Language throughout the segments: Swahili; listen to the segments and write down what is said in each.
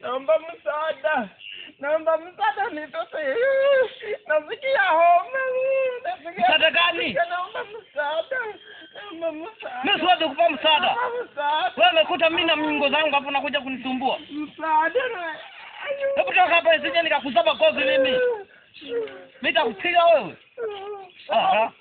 Naomba msaada. Naomba msaada nitoke. Nasikia homa. Nasikia. Msaada gani? Naomba msaada. Naomba msaada. Mimi siwezi kukupa msaada. Naomba msaada. Wewe umekuta mimi na mingo zangu hapo unakuja kunisumbua. Msaada. Hebu toka hapa nisije nikakuzaba kofi mimi. Mimi nitakupiga wewe. Aha.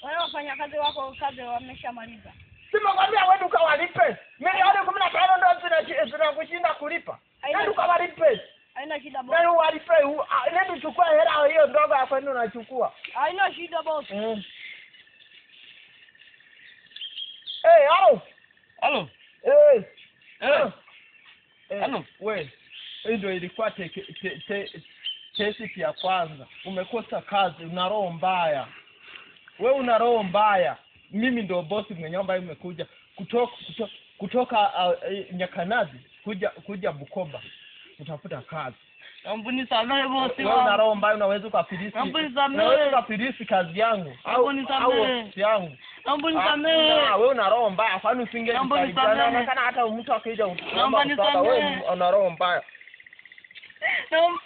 Wale wafanyakazi wako kazi wameshamaliza. Simekwambia wewe ukawalipe. Milioni 15 ndio zinakushinda kulipa. Nenda ukawalipe. Haina shida boss. Nenda uwalipe. Nenda uchukue hela hiyo ndogo ya kwenu unachukua. Haina shida boss. Eh, halo. Halo. Eh. Eh. Halo. Wewe. Hii ndio ilikuwa test ya kwanza. Umekosa kazi, una roho mbaya. Wewe una roho mbaya. Mimi ndio bosi mwenye ambaye umekuja kutoka Nyakanazi kuja Bukoba kutafuta kazi. Naomba nisamehe bosi Wewe una wangu. roho mbaya, unaweza ukafilisi. Naomba nisamehe. Unaweza ukafilisi kazi yangu au Naomba nisamehe. au ofisi yangu. Naomba nisamehe. Wewe una roho mbaya, kwani usinge Naomba nisamehe. Inaonekana hata mtu akija Naomba kuomba msaada, wewe nisamehe. una roho mbaya. Naomba